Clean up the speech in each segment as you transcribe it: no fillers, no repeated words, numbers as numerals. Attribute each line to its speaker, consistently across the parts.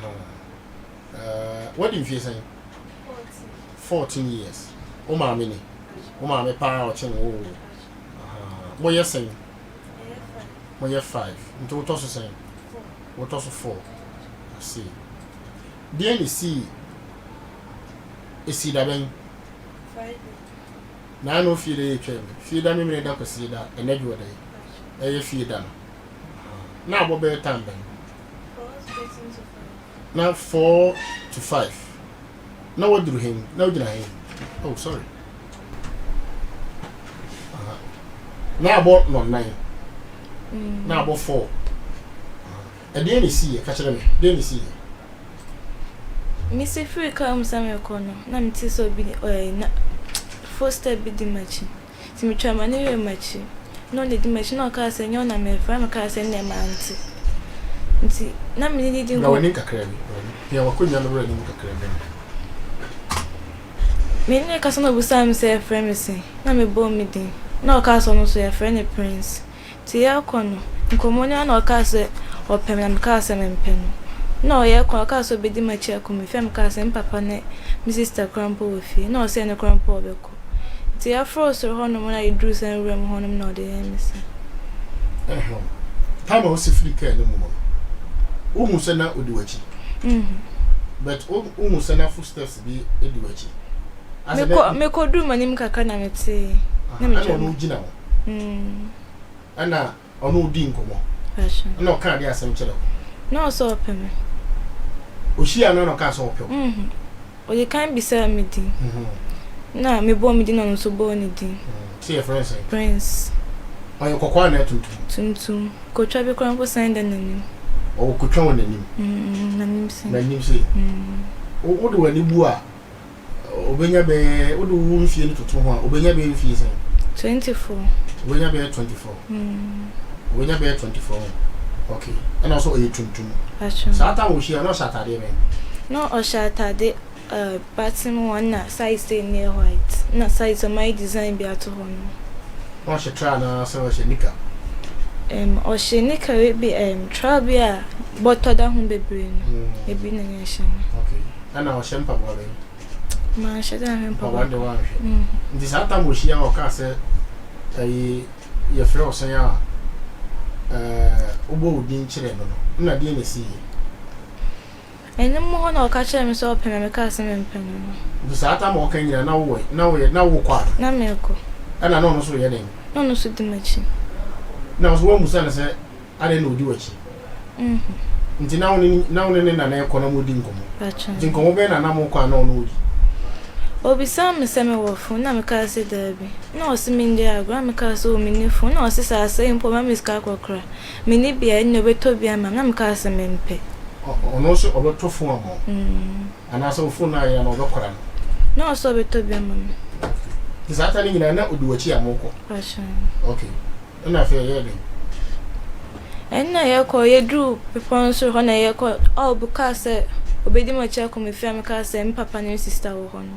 Speaker 1: Ahaa. Wadi mfie sɛn? 14 years. Wo maame ni? Wo maame paa ɔkyen wo o. Ahaa. Moyɛ sɛn? Moyɛ 5. Nti wotɔ so sɛn? Wotɔ so 4. I see. Deɛn na esii? Esii da bɛn? Naano fie da yi atwam yi. Fie da Memeneda Kwasieda ɛnɛ dwoɔda yi. Ɛyɛ fie da no. Na abɔ bɛyɛ time bɛn? Na 4 to 5. Na waduru hen? Na wogyina hen? Oh, sorry. Aha. Na abɔ nɔnnan. Na abɔ 4. Ɛdeɛn na esiiɛ? Ka kyerɛ me. Deɛn na esiiɛ?
Speaker 2: Mesi firi kaa mu sɛ merekɔ no, na mete sɛ obi ɛɛ na footstep bi di m'akyi. Nti metwaa m'ani hwɛɛ m'akyi. Na ɔno di m'akyi na ɔkaa sɛ nyɛ wo na merefrɛ na mekaa sɛ nnɛ mante. Nti na me ne no di
Speaker 1: Na w'anim kakra bi. W'anim. Pia w'akonnwa no wura anim kakra bi.
Speaker 2: Me ne no kasa na obisaa me sɛ yɛfrɛ me sɛn na mebɔɔ me din. Na ɔkaa sɛ ɔno nso yɛfrɛ no Prince. Nti yɛrekɔ no, nkɔmmɔ no ara na ɔkaa sɛ ɔpɛ me na mekaa sɛ mempɛ no. Na ɔyɛrekɔ no ɔkaa sɛ ɔbɛdi m'akyi akɔ me fie a mekaa sɛ me papa ne me sister koraa mpo wɔ fie. Na ɔsɛ ɛno koraa mpo ɔbɛkɔ. Nti yɛforoo soro hɔnom na yɛduruu saa nwura mu hɔnom na ɔde yɛn me saa.
Speaker 1: Ɛhɛn. Time a wosi firi kaa no mu no, wohu sɛ na odi w'akyi? But wohu sɛ na footsteps bi di w'akyi?
Speaker 2: Asɛ na. Mekɔduruu m'anim kakra na metee.
Speaker 1: Na metwa. Ɛna ɔno gyina hɔ. Ɛna ɔne wo dii nkɔmmɔ. Ɛna ɔkaa deɛ asɛm kyerɛ wo.
Speaker 2: Na ɔsɛ ɔpɛ me.
Speaker 1: Ɔhyiaa no na ɔkaa sɛ ɔpɛ wo.
Speaker 2: Ɔdi kan bisaa me din. Na mebɔɔ me din na ɔno nso bɔɔ ne din.
Speaker 1: Sɛ yɛfrɛ no sɛn?
Speaker 2: Prince.
Speaker 1: Ɔyɛ kɔkɔɔ anaa tuntum?
Speaker 2: Tuntum. Kotwa bi koraa mpo san da n'anim.
Speaker 1: Ɔwɔ kotwa wɔ n'anim?
Speaker 2: N'anim sei.
Speaker 1: N'anim sei. Wode w'ani bu a, Obenya bɛyɛ, wode wo mfie no toto ho a, obenya bɛyɛ mfie sɛn?
Speaker 2: 24.
Speaker 1: Obenya bɛyɛ 24. Obenya bɛyɛ 24. Okay. Ɛna ɔsɛ ɔyɛ tuntum.
Speaker 2: Patro.
Speaker 1: Saa time ohyia na ɔhyɛ ataadeɛ bɛn?
Speaker 2: Na ɔhyɛ ataade uh, button one na size sei no yɛ white. Na size ɔmo ayɛ design bi ato hɔ no.
Speaker 1: Na ɔhyɛ tra anaa sɛ ɔhyɛ nika?
Speaker 2: Ɔhyɛ nika bi tra bi a bɔtɔ da ho bebree no. Ebi na na ɛhyɛ no.
Speaker 1: Okay. Ɛna ɔhyɛ mpaboa bɛn?
Speaker 2: Manhyɛ da nhwɛ mpaboa.
Speaker 1: Mpaboa de wanhwɛ. Nti saa tam ohyia a ɔkaa sɛ ɛyi yɛfrɛ wo sɛn a ɛɛ wobɔ wo din kyerɛ no no nna deɛ na ɛsiiɛ?
Speaker 2: Ɛno mu hɔ na ɔka kyerɛɛ me sɛ ɔpɛ me a mekaa sɛ mempɛ no no.
Speaker 1: Nti saa tam a ɔka nyinaa na wowɔ na woyɛ na wokɔ ana?
Speaker 2: Na merekɔ.
Speaker 1: Ɛna na ɔno nso reyɛ dɛn?
Speaker 2: Na ɔno nso di m'akyi.
Speaker 1: Na wo nso woammisa no sɛ Adɛn na odi w'akyi? Nti na wo ne na wo ne ne nana rekɔ na moredi nkɔmmɔ. Nti nkɔmmɔ bɛn na na morekɔ a na ɔne wo di?
Speaker 2: Obisaa me sɛ mewɔ fon na mekaa sɛ daabi. Na ɔse mendi agorɔ na mekaa sɛ oo menni fon. Na ɔse sɛ asɛe mpo ɔbɛma me sika akɔkora. Menni bi a ɛnneɛ ɔbɛtɔ bi ama me na mekaa sɛ mempɛ.
Speaker 1: Ɔno nso ɔbɛtɔ fon ama wo? Anaasɛ wo fon no ayera no ɔbɛkora no?
Speaker 2: Na ɔse ɔbɛtɔ bi ama me.
Speaker 1: Nti saa ta no nyinaa na odi w'akyi a morekɔ? Okay. Ɛnna afei ɛyɛɛ dɛn?
Speaker 2: Ɛnna yɛkɔ, yɛduruu bepɔ no soro hɔ na yɛkɔ, a obi kaa sɛ obedi m'akyi akɔ me fie a mekaa sɛ me papa ne me sista wɔ hɔ no,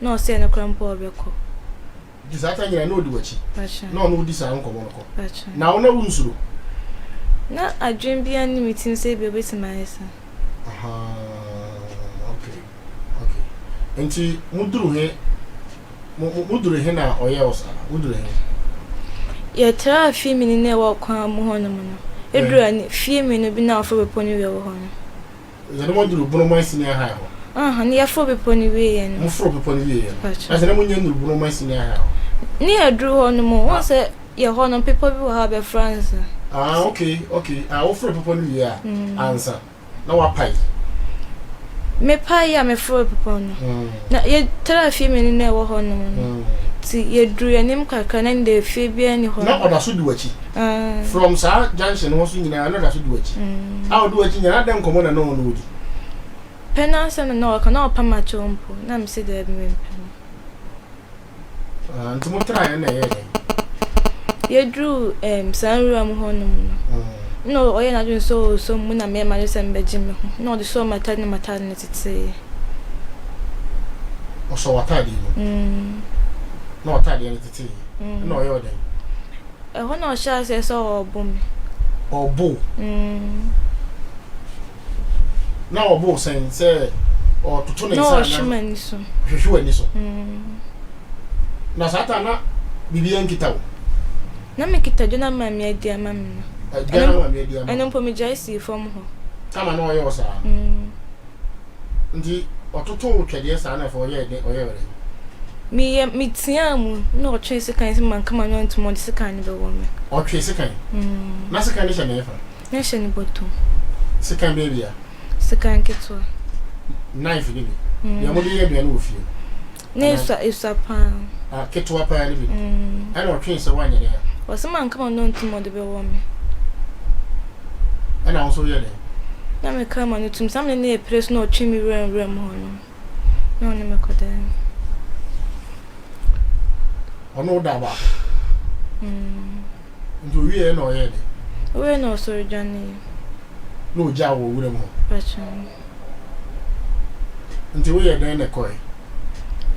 Speaker 2: na ɔsɛ nokorɛ mpo a ɔbɛkɔ.
Speaker 1: Nti saa ta nyinaa na odi w'akyi? Na ɔne wo di saa nkɔmmɔ no kɔ? Na wo na wunsuro?
Speaker 2: Na adwene biara nni me tirim sɛ ebia obetumi ayɛ saa.
Speaker 1: Ahaa, okay, okay. Nti muduru he? Mo, mo, moduru he na ɔyɛɛ wo saa? Woduru he?
Speaker 2: Yɛtraa fie mmienu no a ɛwɔ kwan mu hɔnom no. Eduru ani, fie mmienu bi na wɔforo bepɔ no wie wɔ hɔ no.
Speaker 1: Sɛ na moaduru Bonoman Senior High hɔ?
Speaker 2: Aha, ne yɛforo bepɔ no wieeɛ no.
Speaker 1: Moforo bepɔ no wieeɛ no? Pakyɛ. Na sɛ na monnya nnuru Bonoman Senior High hɔ?
Speaker 2: Ne yɛduru hɔ no mu, wohu sɛ yɛ hɔ no, bepɔ bi wɔ hɔ a bɛforo ansa.
Speaker 1: Ah, okay, okay. Ah, woforo bepɔ no wie a, ansa. na wapae.
Speaker 2: Mepaee a meforoo bepɔw no, na yɛtraa fie mmienu na ɛwɔ hɔnom no. Nti yɛduruu yɛn anim kakra na ɛnde fie biara nni hɔ.
Speaker 1: Na ɔda so di w'akyi. From saa junction hɔ so nyinaa na ɔda so di w'akyi. A ɔdi w'akyi nyinaa na dɛn nkɔmmɔ na na ɔne wo di?
Speaker 2: Pɛ n'asɛm na na ɔka, na ɔpa m'akyɛw mpo, na mese daabi mempɛ no.
Speaker 1: Ah, nti mo traeɛ na ɛyɛɛ dɛn?
Speaker 2: Yɛduruu um, saa nwura mu hɔnom no, mm. na ɔyɛ n'adwene sɛ ɔresɔ mu na meyɛ m'adwene sɛ mebɛgye me ho. Na ɔde sɔɔ m'atade na m'atade no tetee.
Speaker 1: Ɔsɔ w'atade mu?
Speaker 2: Mm.
Speaker 1: Na w'atadeɛ no tetee? Mm. Na ɔyɛ ɔdɛn?
Speaker 2: Ɛhɔ na ɔhyɛ aseɛ sɛ ɔrebo me.
Speaker 1: Ɔrebo?
Speaker 2: Mm.
Speaker 1: Na ɔbo wo sɛn? Sɛ ɔtoto ne
Speaker 2: Na
Speaker 1: nsa
Speaker 2: ɔhwe
Speaker 1: anaa?
Speaker 2: m'ani so.
Speaker 1: Ɔhwehwe w'ani so.
Speaker 2: Mm.
Speaker 1: Na saa ta na biribiara nkita wo?
Speaker 2: Na mekita dwa na maame adi ama me no.
Speaker 1: Dwa na maame adi ama
Speaker 2: Ɛno
Speaker 1: wo.
Speaker 2: mpo megyae sii fam hɔ.
Speaker 1: Kama na ɔyɛ wo saa no.
Speaker 2: Mm.
Speaker 1: Nti ɔtotoo wo twɛdeɛ saa na afei ɔyɛɛ dɛn, ɔyɛɛ wo dɛn?
Speaker 2: Meyɛ, meteaa mu na ɔtwee sekan sɛ manka m'ano antom a ɔde sekan no bɛwɔ me.
Speaker 1: Ɔtwee sekan?
Speaker 2: Mm.
Speaker 1: Na sekan no hyɛ ne hefa?
Speaker 2: Na ɛhyɛ ne bɔtɔ mu.
Speaker 1: Sekan bɛɛ bia?
Speaker 2: Sekan ketewa.
Speaker 1: Knife no bi?
Speaker 2: Mm.
Speaker 1: Deɛ mode yɛ aduane wɔ fie no?
Speaker 2: Na esua, esua paa.
Speaker 1: Ah, ketewa paa no bi?
Speaker 2: Mm.
Speaker 1: Ɛna ɔtwee sɛ woanyɛ dɛn a?
Speaker 2: Ɔse manka m'ano antom a ɔde bɛwɔ me.
Speaker 1: Ɛna wo nso woyɛɛ dɛn?
Speaker 2: Na mekaa m'ano tom. Saa mmerɛ no na yɛpere so na ɔtwe me wura nwura mu hɔ no. Na ɔne me kɔdae.
Speaker 1: Ɔne wo daa baako?
Speaker 2: Mm.
Speaker 1: Nti owieɛ na ɔyɛɛ dɛn?
Speaker 2: Owieɛ na ɔsɔre dwaneeɛ.
Speaker 1: Na ɔgyaa wo wɔ wuram hɔ?
Speaker 2: Pakyɛ.
Speaker 1: Nti woyɛɛ dɛn na ɛkɔe?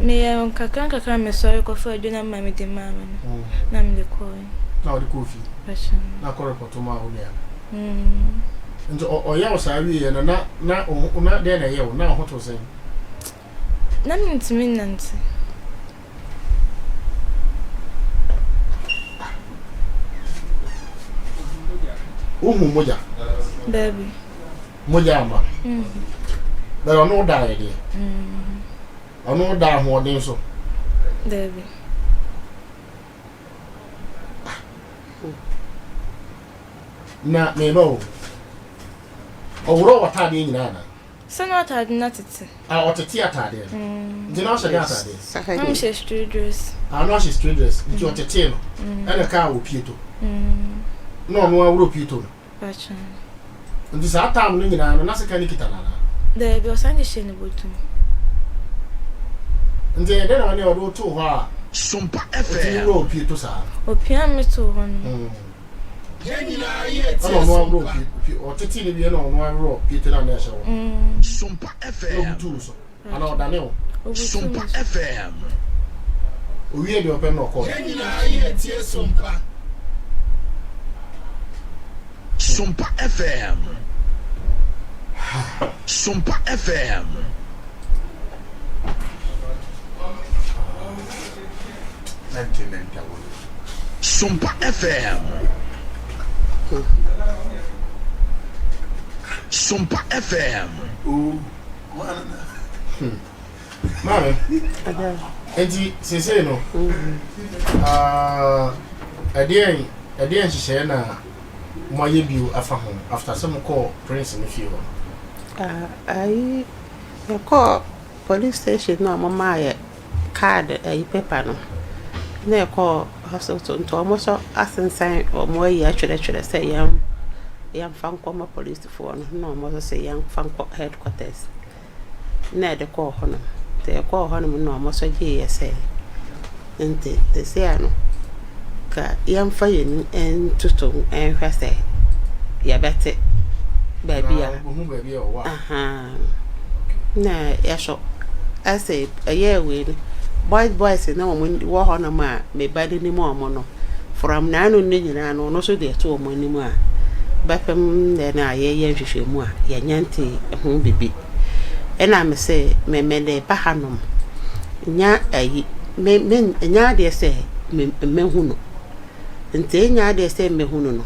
Speaker 2: Meyɛɛ nkakra nkakra na mesɔre kɔfaa aduro na maame de maa me no na mede kɔe.
Speaker 1: Na wode kɔɔ fie?
Speaker 2: Pakyɛ.
Speaker 1: Na akɔ repɔto maa wo nua no? Nti ɔyɛ wo saa wieɛ no na na na dɛn na ɛyɛ wo? Na wo ho to sɛn?
Speaker 2: Na mentumi nnante.
Speaker 1: Wohu mogya?
Speaker 2: Daabi.
Speaker 1: Mogya amma? But ɔne wo daeɛ deɛ? Ɔne wo da ahoɔden so?
Speaker 2: Daabi.
Speaker 1: Na meba o. Ɔworɔ w'ataadeɛ nyinaa anaa?
Speaker 2: Sɛ na ataade no atete.
Speaker 1: Ah, ɔtete ataadeɛ no. Nti na ɔhyɛ dɛn ataadeɛ?
Speaker 2: Na mehyɛ straight dress.
Speaker 1: Ah, na ɔhyɛ straight dress. Nti ɔtetee no. Ɛna kaa wɔ pieto. Na ɔno aworɔ pieto no.
Speaker 2: Pakyɛ.
Speaker 1: Nti saa time no nyinaa no, na sekan no kita no anaa?
Speaker 2: Daabi, ɔsan de hyɛɛ ne bɔtɔ mu.
Speaker 1: Nti ɛyɛ dɛn na ɔne ɔde wo too hɔ a
Speaker 3: Sompa
Speaker 1: ɔtumi
Speaker 3: FM.
Speaker 1: worɔɔ pieto saa no?
Speaker 2: Ɔpiaa me too hɔ no.
Speaker 3: Yɛn nyinaa yɛ
Speaker 1: Ɛna
Speaker 3: tie
Speaker 1: ɔno aworɔɔ
Speaker 3: Sompa.
Speaker 1: pie, pie, ɔtetee no wie na ɔno aworɔɔ pieto no a na ɛhyɛ hɔ no.
Speaker 3: Sompa
Speaker 1: Na
Speaker 3: FM.
Speaker 1: ɔbutuu wo so anaa ɔdane wo?
Speaker 2: Ɔbutuu
Speaker 3: Sompa
Speaker 2: me so.
Speaker 3: FM.
Speaker 1: Owiee deɛ ɔpɛ no na ɔkɔɔe.
Speaker 3: Yɛn nyinaa yɛ tie Sompa. Sompa FM. Sompa FM. Sompa FM. Sompa FM.
Speaker 1: Maame, enti seesei no, ah, ɛdeɛn ɛdeɛn nhyehyɛeɛ na moayɛ bio afa ho after sɛ mokɔɔ Prince no fie hɔ no?
Speaker 4: Ah, ayi, yɛkɔɔ police station na ɔmo maa yɛ card ayi paper no na yɛkɔɔ hospital nti ɔmo nso asensan ɔmo ayi atwerɛtwerɛ sɛ yɛn yɛmfa nkɔma polisifoɔ no na ɔmo nso sɛ yɛmfa nkɔ headquarters na yɛde kɔɔ hɔnom. Nti yɛkɔɔ hɔnom na ɔmo nso gyeeɛ sɛ nti seesei a no ka yɛmfa yɛn ani ntoto mu nhwɛ sɛ yɛbɛte baabi a
Speaker 1: Anaa wobɛhu baabi a ɔwɔ a?
Speaker 4: Ahaa. Na yɛso ɛsɛ ɛyɛɛ wei no boys boys na wɔn wɔ hɔnom a me ba no nim wɔn no from n'ano no nyinaa no ɔno nso de ɛto wɔn anim a bɛpem nnɛ no a yɛyɛ nhwehwɛmu a yɛnyɛ nte ho bibi. Ɛna me se me mede ba hanom nya ayi me me nyɛ adeɛ sɛ me mɛhu no nti ɛnyɛ adeɛ sɛ mɛhu no no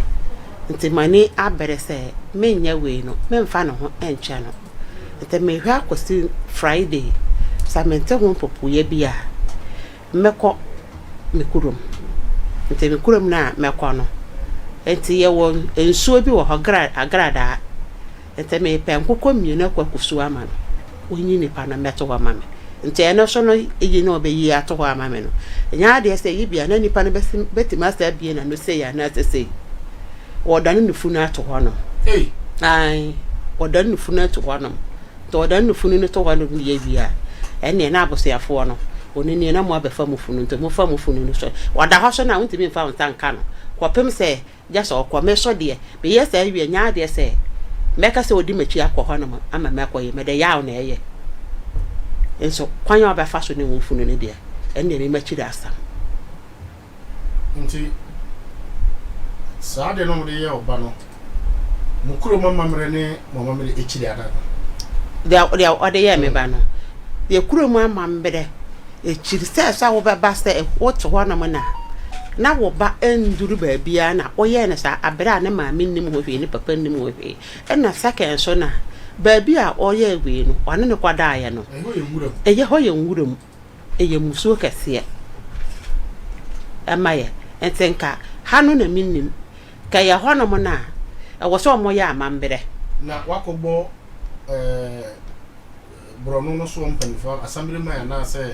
Speaker 4: nti m'ani abere sɛ menyɛ wei no memfa ne ho nkyɛ no. Nti mehwɛ akɔsi Friday sɛ mente ho mpopoeɛ bi a mɛkɔ me kurom. Nti me kurom no a mɛkɔ no, nti yɛwɔ nsuo bi wɔ hɔ gra agradaa. Nti mepɛ nkokɔ mmienu akɔ akɔsu ama no. Ɔnyi nipa no mmɛto hɔ ma me. Nti ɛno so no yi na ɔbɛyi ato hɔ ama me no, ɛnyɛ adeɛ sɛ yi bia na nipa no bɛsi bɛtumi asa abie n'ano sei anaasɛ sei. Wɔdane ne funu ato hɔnom.
Speaker 1: Ei!
Speaker 4: Ae, wɔdane ne funu ato hɔnom. Nti wɔdane ne funu no to hɔnom deɛ wie a, ɛnneɛ na abosuafoɔ no, wɔn nie na moabɛfa mo funu. Nti mofa mo funu no so. Ɔda hɔ so no a, wontumi mfa wo nsa nka no kɔpem sɛ gye sɛ ɔkɔ. Me so deɛ, meyɛ saa wie a, ɛnyɛ adeɛ sɛ mɛka sɛ ɔdi m'akyi akɔ hɔnom ama makɔyɛ. Mede yaw na ɛyɛ. Nso kwan a ɔbɛfa so ne wo funu no deɛ, ɛnneɛ me m'akyiri asɛm.
Speaker 1: Nti saa adeɛ no a wɔde yɛ ɔba no, mo kurom amammerɛ ne mo amammerɛ akyiri anaa?
Speaker 4: Deɛ deɛ ɔde yɛɛ me ba no, yɛ kurom amammerɛ, ɛkyiri sɛ sɛ wobɛba sɛ wote hɔnom na na wo ba nduru baabiara na woyɛɛ no saa aberɛ a ne maame nnim ho hwee, ne papa nnim ho hwee. Ɛna second nso na baabi a ɔyɛɛ wei no, ɔne no kɔdaeɛ no, ɛyɛ hɔ yɛ nwura mu. Ɛyɛ mmusuo kɛseɛ ɛma yɛ. Nti nka ha no na mennim. Nka ɛyɛ hɔnom no a, ɛwɔ sɛ wɔyɛ amammerɛ.
Speaker 1: Na wakɔbɔ ɛɛ borɔno no soɔ mpanimfoɔ assemblyman anaasɛ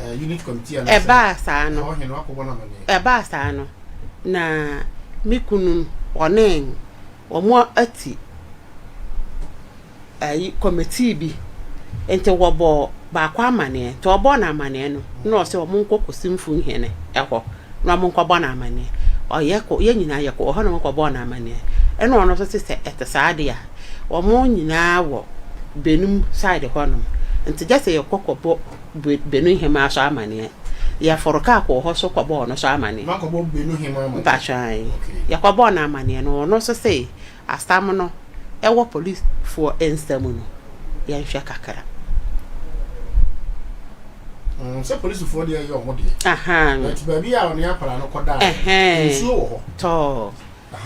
Speaker 1: ɛɛ unit committee anaasɛ
Speaker 4: Ɛbaa saa no,
Speaker 1: ɛhɔ hene wakɔbɔ no amaneɛ.
Speaker 4: ɛbaa saa no, na me kunu ɔne wɔn ati ayi kɔmitii bi nti wɔbɔɔ baako amaneɛ nti ɔbɔɔ no amaneɛ no na ɔsɛ wɔn nkɔ Kosimfo hene hɔ na wɔn nkɔbɔ no amaneɛ ɔyɛ kɔ yɛn nyinaa yɛkɔ hɔ na wɔn kɔbɔɔ no amaneɛ ɛna ɔno nso se sɛ ɛte saa deɛ a wɔn nyinaa wɔ Benum side hɔ nom nti gye sɛ yɛkɔ kɔbɔ Benum hemaa so amaneɛ yɛforo kaa kɔɔ hɔ so kɔbɔɔ ɔno so amaneɛ
Speaker 1: Moakɔbɔ Benum hemaa amaneɛ?
Speaker 4: Mpakyɛw ae yɛkɔbɔɔ no amaneɛ no ɔno nso se Asam no wɔ polisfoɔ nsa mu no, yɛnhwɛ kakra.
Speaker 1: Mm, sɛ polisifoɔ deɛ yɛ ɔmo deɛ.
Speaker 4: Ahan.
Speaker 1: But baabi a ɔne akwadaa no kɔdaa no, nsuo wɔ hɔ.
Speaker 4: Tɔɔ.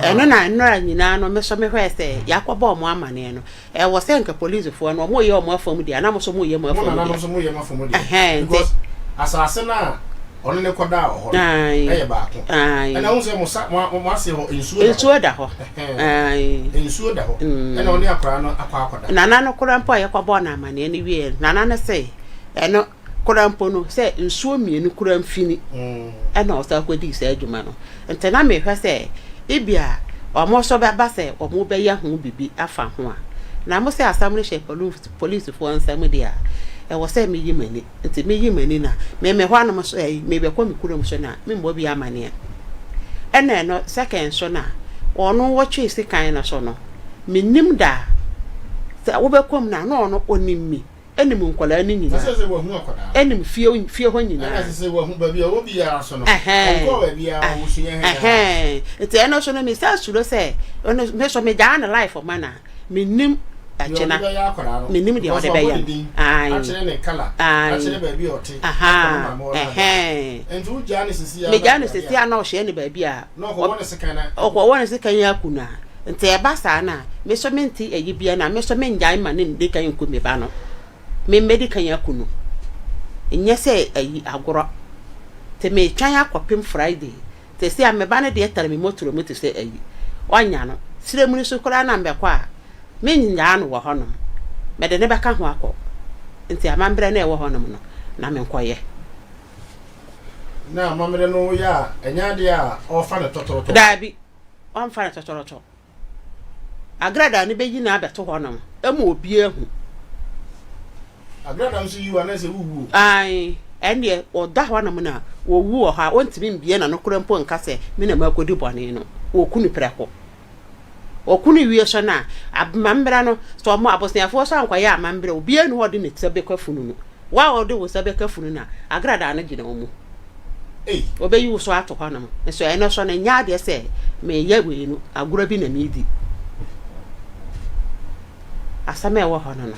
Speaker 4: Ɛno na nnora nyinaa no me so mehwɛɛ sɛ yɛakɔbɔ ɔmo amaneɛ no. Ɛwɔ sɛ nka polisifoɔ no ɔmo yɛ ɔmo afam deɛ anaa mo nso mo yɛ mo afam deɛ.
Speaker 1: Mo nananom nso mo yɛ mo afam deɛ.
Speaker 4: Ɛhɛn, nti.
Speaker 1: Because asase no a ɔne ne kɔdaa wɔ hɔ no ɛyɛ baako. Ɛna wohu sɛ mo sa mo mo ase hɔ nsuo da hɔ.
Speaker 4: Nsuo da hɔ.
Speaker 1: Nsuo da hɔ. Ɛna ɔne akwadaa no akɔ akɔda.
Speaker 4: Nana no koraa mpo a yɛkɔbɔɔ no amaneɛ no wieɛ no, Nana no se ɛno koraa mpo no sɛ nsuo mmienu koraa mfini ɛna ɔsan kɔdii saa adwuma no. Nti na mehwɛ sɛ ebia wɔn nso bɛba sɛ wɔbɛyɛ ho biribi afa ho a. Na mo sɛ asɛm no hyɛ polisifoɔ nsam deɛ a, ɛwɔ sɛ meyi m'ani. Nti meyi m'ani na me me hɔ anom so ɛyi mebɛkɔ me kurom so na memmɔ bi amaneɛ. Ɛna ɛno second so na ɔno wɔtwee sekan no so no, mennim da a sɛ wobɛkɔ mu no a na ɔno ɔnim me. Ɛnim nkwadaa no nyinaa.
Speaker 1: Ɛsɛ sɛ wahu akwadaa no.
Speaker 4: Ɛnim fie fie hɔ nyinaa.
Speaker 1: Ɛna ɛsɛ sɛ wahu baabi a ɔwɔ biara so no. Ɔnkɔɔ baabiara ɔsua hɛn.
Speaker 4: Ɛhɛn nti ɛno so no me san suro sɛ ɔno me so megyaa no life ma no a mennim ɛkyena.
Speaker 1: Deɛ ɔde bɛyɛ akwadaa no.
Speaker 4: Mennim deɛ ɔde bɛyɛ no.
Speaker 1: Ae. Akyerɛ ne colour.
Speaker 4: Ae.
Speaker 1: Akyerɛ baabi a ɔte.
Speaker 4: Ahaa
Speaker 1: Akɔ ne maame hɔ no
Speaker 4: ɛhɛn.
Speaker 1: Nti wogyaa no sisi a.
Speaker 4: Megyaa no sisi a na ɔhyɛ ne baabi a.
Speaker 1: Na ɔkɔwɔ ne sekan na.
Speaker 4: Ɔkɔwɔ ne sekan aku no a. Nti ɛba saa no a, me nso mente ayi biara na me nso mennyae mma no nni kan nku me ba no. Me mmɛdi kan aku no. Nyɛ sɛ ayi agorɔ. Nti metwɛn akɔpem Friday. Seesei a me ba no deɛ tare me mɔtoro mu te sɛ ayi. Ɔnya no. Serɛ mu no so koraa na mɛkɔ a, mennyaa no wɔ hɔnom. Mede no bɛka ho akɔ. Nti amammerɛ no a ɛwɔ hɔnom no, na menkɔyɛ.
Speaker 1: Na amammerɛ no woyɛ a, ɛnyɛ adeɛ a ɔrefa no tɔtorɔtɔ.
Speaker 4: Daabi. Ɔmfa no tɔtɔrɔtɔ. Agradaa no bɛyi no abɛto hɔnom ma obiara ahu.
Speaker 1: Agradaa nso yi wo anaasɛ wowu o?
Speaker 4: Ae, ɛndeɛ ɔda hɔnom na ɔwu wɔ hɔ a, ɔntumi mbue n'ano koraa mpo nka sɛ me na makɔdi bɔne no. Wɔku no prɛko. Wɔku no wie so no a, amammerɛ no, sɛ wɔn abusuafoɔ nso ankɔyɛ amammerɛ a, obiara nni hɔ a ɔde ne nsa bɛka funu no. Wo a wode wo nsa bɛka funu no a, agradaa no gyina wo mu.
Speaker 1: Ei!
Speaker 4: Wɔbɛyi wo so ato hɔnom. Nso ɛno so no, ɛnyɛ adeɛ sɛ mereyɛ wei no, agorɔ bi na meredi. Asɛm a ɛwɔ hɔ no no.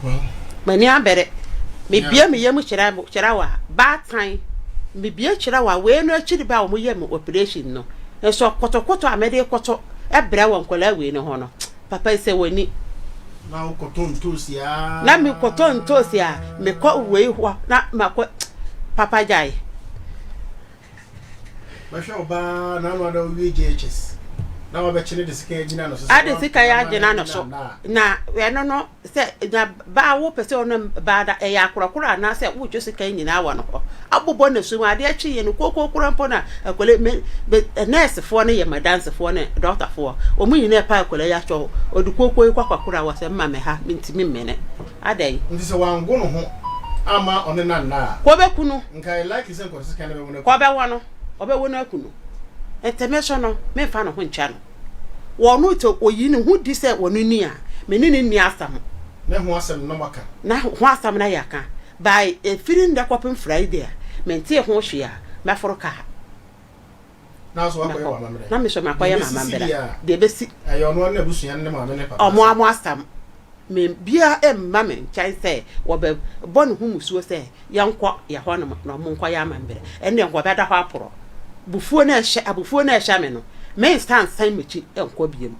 Speaker 1: Well.
Speaker 4: M'ani abere. Mebue me yam kyerɛ kyerɛ wo a, baatan, mebue kyerɛ wo a, wei no akyiri ba a wɔyɛ me operation no, nso kotokoto a mede koto brɛ wɔ nkwadaa wei no ho no, Papa yi sɛ w'ani.
Speaker 1: Na wo kɔtɔ ntoosi aa.
Speaker 4: Na me kɔtɔ ntoosi a me kɔ wei hɔ na ma kɔ papa gyae.
Speaker 1: Bɛhwɛ wo baa na ano ada owie JHS na wabɛkye ne de sika agyina no so.
Speaker 4: Ade sika yɛ agyina no so na ɛno no sɛ na baa wo pɛ sɛ ɔno baa da ɛyɛ akorɔkorɔ anaasɛ wotwe sika nyinaa wɔ no hɔ abobɔ ne so mu adeɛ kye yɛ no kooko korɔ mpo na akwadaa me me nɛɛsefoɔ no yɛ madansefoɔ ne dɔktafoɔ wɔn nyinaa pa akwadaa yi akyɛw ɔde kooko yi kɔ akɔkora wɔ sɛ mma me ha mentumi mmene adɛn.
Speaker 1: Nti sɛ wango ne ho amma ɔne no anna a.
Speaker 4: Kɔbɛku no.
Speaker 1: Nka ɛyɛ likely sɛ nka ɔde sekan no bɛwɔ no aku no.
Speaker 4: Kɔbɛwɔ no ɔbɛwɔ no aku no nti me so no memfa ne ho nkyɛ no wɔn sɛ oyi ne ho di sɛ wɔn ni a me ne no nni asɛm.
Speaker 1: Ne ho asɛm no na moaka.
Speaker 4: Na ho asɛm na yɛaka. By ɛfiri nnɛ kɔpem Friday a mentee ho hwee a mɛforo kaa. Mɛkɔ. Na me nso makɔyɛ m'amammerɛ. Deɛ ɛbɛsi.
Speaker 1: Ɛyɛ ɔno ne n'abusua ne ne maame ne papa.
Speaker 4: Ɔmo amo asɛm. Me biara mma me nkyɛn sɛ wɔbɛbɔ ne ho musuo sɛ yɛnkɔ yɛ hɔnom na ɔmo nkɔyɛ amammerɛ. Ɛnneɛ nka ɔbɛda hɔ aporɔ. Bufuo no ɛhyɛ abufuo no ɛhyɛ me no, mensan nsan m'akyi nkɔ biom.